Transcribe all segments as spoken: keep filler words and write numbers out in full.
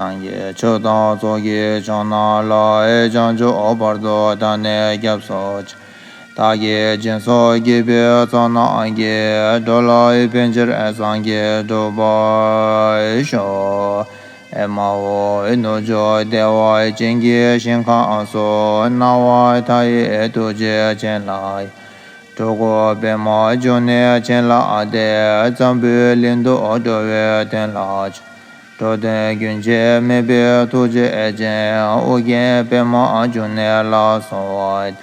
སངས་རྒྱས་ཆོས་དང་ཚོགས་ཀྱི་མཆོག་རྣམས་ལ། བྱང་ཆུབ་བར་དུ་བདག་ནི་སྐྱབས་སུ་མཆི། བདག་གིས་སྦྱིན་སོགས་བགྱིས་པའི་ཚོགས་རྣམས་ཀྱིས། འགྲོ་ལ་ཕན་ཕྱིར་སངས་རྒྱས་འགྲུབ་པར་ཤོག། ཨེ་མ་ཧོ། ནུབ་ཕྱོགས་བདེ་བ་ཅན་གྱི་ཞིང་ཁམས་སུ། སྣང་བ་མཐའ་ཡས་ཐུགས་རྗེ་ཅན་ལ། སྤྲུལ་སྐུ་པདྨ་འབྱུང་གནས་བྱིན་བརླབས་ཏེ། འཛམ་བུའི་གླིང་དུ་འགྲོ་བའི་དོན་ལ་མཆི། འགྲོ་དོན་རྒྱུན་ཆད་མེད་པའི་ཐུགས་རྗེ་ཅན། ཨོ་རྒྱན་པདྨ་འབྱུང་གནས་ལ་གསོལ་བ།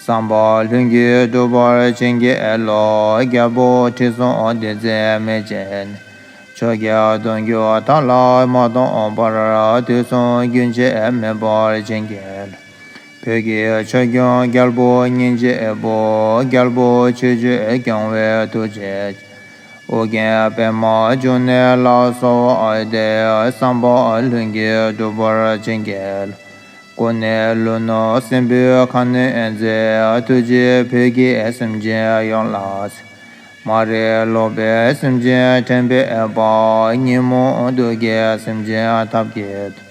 བསམ་པ་ལྷུན་གྱིས་འགྲུབ་པར་བྱིན་གྱིས་རློབས། རྒྱལ་པོ་ཁྲི་སྲོང་ལྡེ་བཙན་མན་ཆད་ནས། ཆོས་རྒྱལ་གདུང་བརྒྱུད་མཐའ་ལ་མ་སྟོངས་བར། དུས་གསུམ་རྒྱུན་ཆད་མེད་པར་བྱིན་གྱིས་རློབས། བོད་ཀྱི་ཆོས་སྐྱོང་རྒྱལ་པོ་སྙིང་རྗེ་པོ། རྒྱལ་པོ་ཆོས་སྤྱོད་སྐྱོང་བའི་ཐུགས་རྗེ་ཅན། ཨོ་རྒྱན་པདྨ་འབྱུང་གནས་ལ་གསོལ་བ་འདེབས། བསམ་པ་ལྷུན་གྱིས་འགྲུབ་པར་བྱིན་གྱིས་རློབས། སྐུ་ནི་ལྷོ་ནུབ་སྲིན་པོའི་ཁ་གནོན་མཛད། ཐུགས་རྗེས་བོད་ཀྱི་སེམས་ཅན་ཡོངས་ལ་གཟིགས། མ་རིག་ལོག་པའི་སེམས་ཅན་འདྲེན་པའི་དཔལ། ཉོན་མོངས་གདུལ་དཀའི་སེམས་ཅན་ཐབས་མཁས་དོན།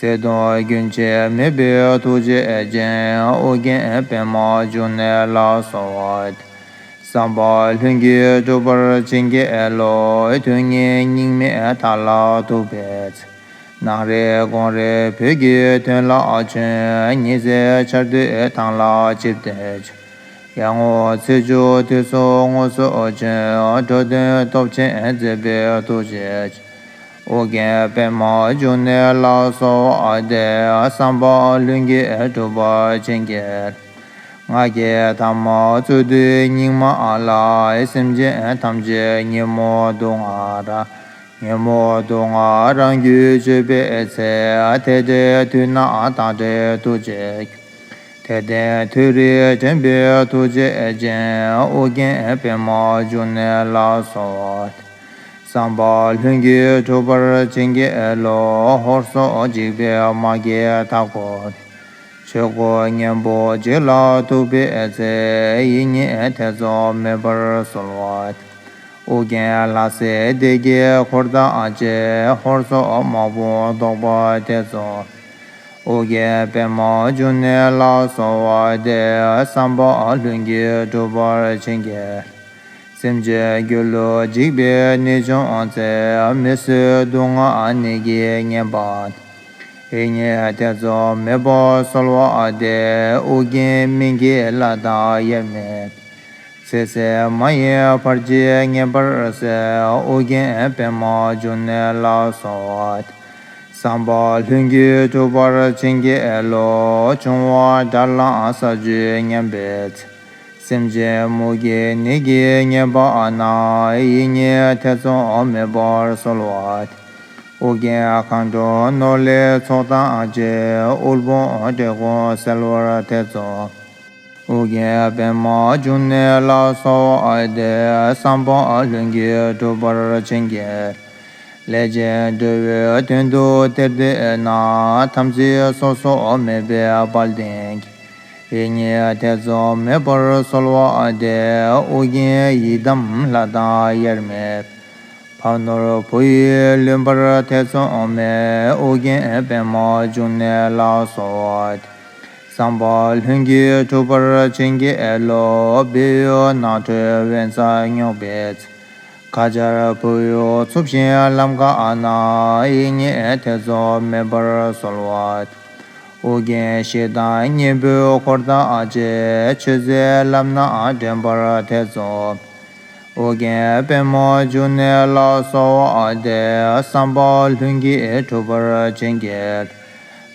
བརྩེ་གདུང་རྒྱུན་ཆད་མེད་པའི་ཐུགས་རྗེ་ཅན། ཨོ་རྒྱན་པདྨ་འབྱུང་གནས་ལ་གསོལ་བ། བསམ་པ་ལྷུན་གྱིས་འགྲུབ་པར་བྱིན་གྱིས་རློབས། དོན་གཉིས་སྙིགས་མའི་མཐའ་ལ་ཐུག་པའི་ཚེ། ནང་རེ་དགོང་རེ་བོད་ཀྱི་དོན་ལ་བྱོན། ཉི་ཟེར་འཆར་སྡུད་ཐང་ལ་ཆིབས་ཏེ་བྱོན། ཡར་ངོ་ཚེས་བཅུ་དུས་སུ་དངོས་སུ་བྱོན། འགྲོ་དོན་སྟོབས་ཆེན་མཛད་པའི་ཐུགས་རྗེ་ཅན། ཨོ་རྒྱན་པདྨ་འབྱུང་གནས་ལ་གསོལ་བ་འདེབས། བསམ་པ་ལྷུན་གྱིས་འགྲུབ་པར་བྱིན་གྱིས་རློབས། ང་རྒྱལ་ཐ་མ་རྩོད་དུས་སྙིགས་མ་ལ། སེམས་ཅན་ཐམས་ཅད་ཉོན་མོངས་དུག་ལྔ་རགས། ཉོན་མོངས་དུག་ལྔ་རང་རྒྱུད་གཅོད་པའི་ཚེ། དེ་འདྲའི་དུས་ན་བདག་འདྲའི་ཐུགས་རྗེ་ཅན། དད་ལྡན་མཐོ་རིས་འདྲེན་པའི་ཐུགས་རྗེ་ཅན། ཨོ་རྒྱན་པདྨ་འབྱུང་གནས་ལ་གསོལ་བ། བསམ་པ་ལྷུན་གྱིས་འགྲུབ་པར་བྱིན་གྱིས་རློབས། ཧོར་སོག་འཇིགས་པའི་དམག་གིས་མཐའ་བསྐོར། ཆོས་སྐུ་གཉན་པོ་འཇིག་ལ་ཐུག་པའི་ཚེ། ཡིད་གཉིས་ཐེ་ཚོམ་མེད་པར་གསོལ་བ། ཨོ་རྒྱན་ལྷ་སྲིན་སྡེ་བརྒྱད་འཁོར་དང་བཅས། ཧོར་སོག་དམག་དཔུང་བཟློག་པར་ཐེ་ཚོམ། ཨོ་རྒྱན་པདྨ་འབྱུང་གནས་ལ་གསོལ་བ་འདེབས། བསམ་པ་ལྷུན་གྱིས་འགྲུབ་པར་བྱིན་གྱིས། སེམས་ཅན་སྒྱུ་ལུས་འཇིག་པའི་ནད་བྱུང་ཚེ། མི་བཟོད་སྡུག་བསྔལ་ནད་ཀྱིས་ཉེན་པ། ཡིད་གཉིས་ཐེ་ཚོམ་མེད་པར་གསོལ་བ་འདེབས། ཨོ་རྒྱན་སྨན་གྱི་བླ་དང་དབྱེར་མེད། ཚེ་ཟད་མ་ཡིན་བར་ཆད་ངེས་པར་སེལ། ཨོ་རྒྱན་པདྨ་འབྱུང་གནས་ལ་གསོལ་བ། བསམ་པ་ལྷུན་གྱིས་འགྲུབ་པར་བྱིན་གྱིས་རློབས། འབྱུང་བ་དགྲར་ལངས་ས་བཅུད་ཉམས་པའི་ཚེ། སེམས་ཅན་མུ་གེའི་ནད་ཀྱིས་ཉེན་པ་ན། ཡིད་གཉིས་ཐེ་ཚོམ་མེད་པར་གསོལ་བ། ཨོ་རྒྱན་མཁའ་འགྲོ་ནོར་ལྷའི་ཚོགས་དང་བཅས། དབུལ་ཕོངས་བཀྲེས་སྐོམ་སེལ་བར་ཐེ་ཚོམ། ཨོ་རྒྱན་པདྨ་འབྱུང་གནས་ལ་གསོལ་བ་འདེབས། བསམ་པ་ལྷུན་གྱིས་འགྲུབ་པར་བྱིན་གྱིས། ལས་ཅན་འགྲོ་བའི་དོན་དུ་གཏེར་སྟོན་ན། དམ་ཚིག་སོ་སོར་མེད་པའི་དཔལ་ལྡན་གྱི། ཡིད་གཉིས་ཐེ་ཚོམ་མེད་པར་གསོལ་བ་འདེབས། ཨོ་རྒྱན་ཡི་དམ་ལྷ་དང་དབྱེར་མེད། ཕ་ནོར་བུ་ཡིས་ལོན་པར་ཐེ་ཚོམ་མེད། ཨོ་རྒྱན་པདྨ་འབྱུང་གནས་ལ་གསོལ་བ། བསམ་པ་ལྷུན་གྱིས་འགྲུབ་པར་བྱིན་གྱིས་རློབས། སྦས་ཡུལ་ནགས་ཁྲོད་དབེན་ས་སྙོགས་པའི་ཚེ། ཁ་ཆར་བུ་ཡུག་འཚུབས་ཤིང་ལམ་འགགས་ན། ཡིད་གཉིས་ཐེ་ཚོམ་མེད་པར་གསོལ་བ། ཨོ་རྒྱན་གཞི་བདག་གཉན་པོའི་འཁོར་དང་བཅས། མཆོད་རྫས་ལམ་སྣ་འདྲེན་པར་ཐེ་ཚོམ། ཨོ་རྒྱན་པདྨ་འབྱུང་གནས་ལ་གསོལ་བ་འདེབས། བསམ་པ་ལྷུན་གྱིས་འགྲུབ་པར་བྱིན་གྱིས།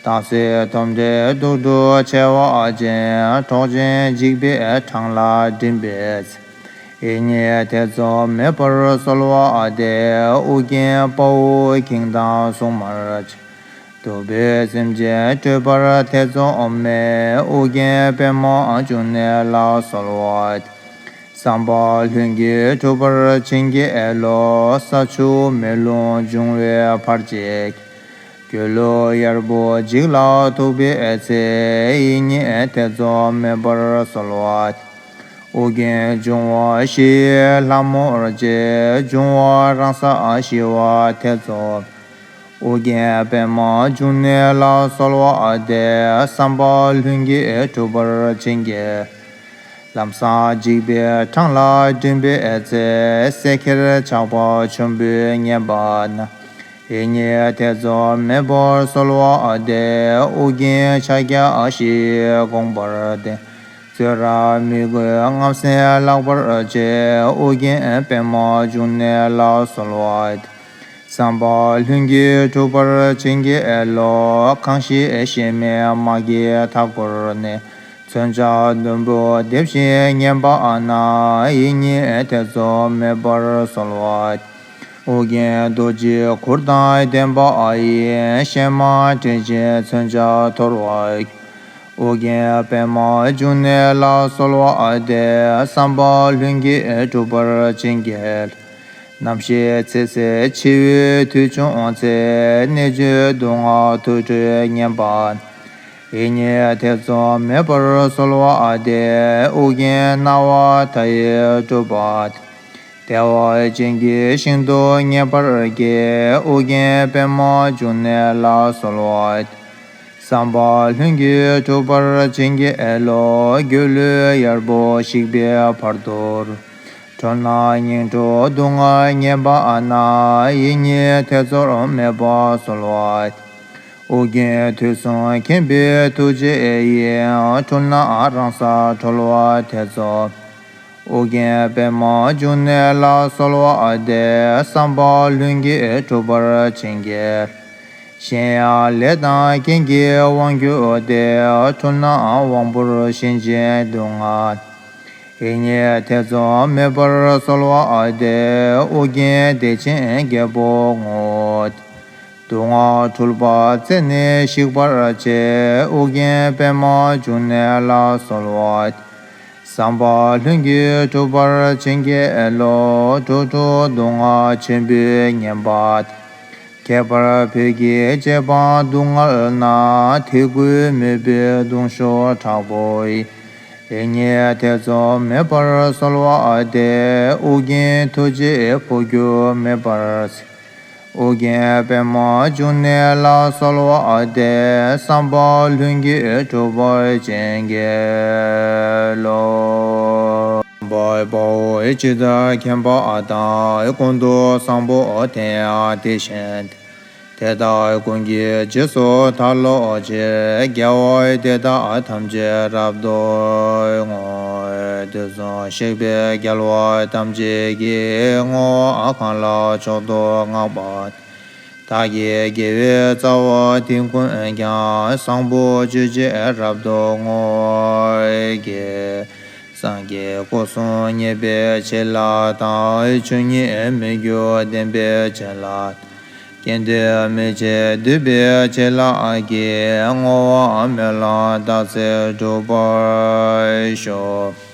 སྟག་གཟིག་དོམ་དྲེད་དུག་སྦྲུལ་མཆེ་བ་ཅན། འབྲོག་ཆེན་འཇིགས་པའི་འཕྲང་ལ་འགྲིམ་པའི་ཚེ། ཡིད་གཉིས་ཐེ་ཚོམ་མེད་པར་གསོལ་བ་འདེབས། ཨོ་རྒྱན་དཔའ་བོ་གིང་དང་སྲུང་མར་བཅས། གདུག་པའི་སེམས་ཅན་སྐྲོད་པར་ཐེ་ཚོམ་མེད། ཨོ་རྒྱན་པདྨ་འབྱུང་གནས་ལ་གསོལ་བ། བསམ་པ་ལྷུན་གྱིས་འགྲུབ་པར་བྱིན་གྱིས་རློབས། ས་ཆུ་མེ་རླུང་འབྱུང་བའི་བར་ཆད་ཀྱིས། སྒྱུ་ལུས་གཡར་པོ་འཇིག་ལ་ཐུག་པའི་ཚེ། ཡིད་གཉིས་ཐེ་ཚོམ་མེད་པར་གསོལ་བ། ཨོ་རྒྱན་འབྱུང་བ་བཞི་ཡི་ལྷ་མོར་བཅས། འབྱུང་བ་རང་སར་ཞི་བར་ཐེ་ཚོམ། ཨོ་རྒྱན་པདྨ་འབྱུང་གནས་ལ་གསོལ་བ་འདེབས། བསམ་པ་ལྷུན་གྱིས་འགྲུབ་པར་བྱིན་གྱིས། ལམ་སྲང་འཇིགས་པའི་འཕྲང་ལ་འགྲིམ་པའི་ཚེ། སྲས་ཁྱེད་ཆགས་པ་ཆེན་པོས་ཉེན་པ་ན། ཡིད་གཉིས་ཐེ་ཚོམ་མེད་པར་གསོལ་བ་འདེབས། ཨོ་རྒྱན་ཕྱག་རྒྱ་བཞིའི་དགོངས་པར་ལྡན། བཙོན་རར་མི་རྒོད་རྔམ་སེམས་བརླག་པར་བྱེད། ཨོ་རྒྱན་པདྨ་འབྱུང་གནས་ལ་གསོལ་བ་འདེབས། བསམ་པ་ལྷུན་གྱིས་འགྲུབ་པར་བྱིན་གྱིས་རློབས། གང་ཞིག་གཤེད་མའི་དམག་གིས་མཐའ་བསྐོར་ནས། མཚོན་ཆ་བདུན་པོ་འདེབས་ཤིང་ཉེན་པ་ན། ཡིད་གཉིས་ཐེ་ཚོམ་མེད་པར་གསོལ་བ། ཨོ་རྒྱན་རྡོ་རྗེའི་གུར་དང་ལྡན་པ་ཡི། གཤེད་མ་བསྒྲལ་ཞིང་མཚོན་ཆ་འཐོར་བ། ཨོ་རྒྱན་པདྨ་འབྱུང་གནས་ལ་གསོལ་བ་འདེབས། བསམ་པ་ལྷུན་གྱིས་འགྲུབ་པར་བྱིན་གྱིས། ནམ་ཞིག་ཚེ་ཟད་འཆི་བའི་དུས་བྱུང་ཚེ། གནད་གཅོད་སྡུག་བསྔལ་དུར་ཁྲོད་ངན་པ། ཡིད་གཉིས་ཐེ་ཚོམ་མེད་པར་གསོལ་བ་འདེབས། ཨོ་རྒྱན་སྣང་བ་མཐའ་ཡས་སྤྲུལ་པ། བདེ་བ་ཅན་གྱི་ཞིང་དུ་ངེས་པར་སྐྱེ། ཨོ་རྒྱན་པདྨ་འབྱུང་གནས་ལ་གསོལ་བ། བསམ་པ་ལྷུན་གྱིས་འགྲུབ་པར་བྱིན་གྱིས་རློབས། སྒྱུ་ལུས་གཡར་པོ་ཞིག་པའི་བར་དོར། འཁྲུལ་སྣང་ཉིང་འཁྲུལ་སྡུག་བསྔལ་ངེས་པ་ན། ཡིད་གཉིས་ཐེ་ཚོམ་མེད་པར་གསོལ་བ། ཨོ་རྒྱན་དུས་གསུམ་མཁྱེན་པའི་ཐུགས་རྗེ་ཡིས། འཁྲུལ་སྣང་རང་སར་གྲོལ་བར་ཐེ་ཚོམ། ཨོ་རྒྱན་པདྨ་འབྱུང་གནས་ལ་གསོལ་བ་འདེབས། བསམ་པ་ལྷུན་གྱིས་འགྲུབ་པར་བྱིན་གྱིས། གཞན་ཡང་ལས་དང་རྐྱེན་གྱི་དབང་གྱུར་ཏེ། འཁྲུལ་སྣང་དབང་པོར་ཞེན་ཅིང་སྡུག་བསྔལ། ཡིད་གཉིས་ཐེ་ཚོམ་མེད་པར་གསོལ་བ་འདེབས། ཨོ་རྒྱན་བདེ་ཆེན་རྒྱལ་པོ་ངོ་། སྡུག་བསྔལ་འཁྲུལ་པ་རྩད་ནས་ཞིག་པར་བྱེད། ཨོ་རྒྱན་པདྨ་འབྱུང་གནས་ལ་གསོལ་བ། བསམ་པ་ལྷུན་གྱིས་འགྲུབ་པར་བྱིན་གྱིས་རློབས། འགྲོ་དྲུག་སྡུག་བསྔལ་ཆེན་པོས་ཉེན་པ། ཁྱད་པར་བོད་ཀྱི་རྗེ་འབངས་སྡུག་བསྔལ་ན། དད་གུས་མོས་པའི་གདུང་ཤུགས་དྲག་པོ་ཡིས། ཡིད་གཉིས་ཐེ་ཚོམ་མེད་པར་གསོལ་བ་འདེབས། ཨོ་རྒྱན་ཐུགས་རྗེས་འཕོ་འགྱུར་མེད་པར་གཟིགས། ཨོ་རྒྱན་པདྨ་འབྱུང་གནས་ལ་གསོལ་བ་འདེབས། བསམ་པ་ལྷུན་གྱིས་འགྲུབ་པར་བྱིན་གྱིས་རློབས། དཔའ་བོ་ཇི་ལྟར་མཁྱེན་པ་དང་། ཀུན་ཏུ་བཟང་པོ་དེ་ཡང་དེ་བཞིན་ཏེ། དེ་དག་ཀུན་གྱི་རྗེས་སུ་བདག་སློབ་ཕྱིར། དགེ་བ་འདི་དག་ཐམས་ཅད་རབ་ཏུ་བསྔོ། དུས་གསུམ་གཤེགས་པའི་རྒྱལ་བ་ཐམས་ཅད་ཀྱིས། བསྔོ་བ་གང་ལ་མཆོག་ཏུ་བསྔགས་པ། བདག་གི་དགེ་བའི་རྩ་བ་འདི་ཀུན་ཀྱང་། བཟང་པོ་སྤྱོད་ཕྱིར་རབ་ཏུ་བསྔོ་བར་བགྱི། སངས་རྒྱས་སྐུ་གསུམ་བརྙེས་པའི་བྱིན་རླབས་དང་། ཆོས་ཉིད་མི་འགྱུར་བདེན་པའི་བྱིན་རླབས། སྐྱེ་འདོད་མི་བྱེད་འདོད་པའི་བྱིན་རླབས་ཀྱིས། བསྔོ་བ་སྨོན་ལམ་རྟག་འཚལ་འགྲུབ་པར་ཤོག།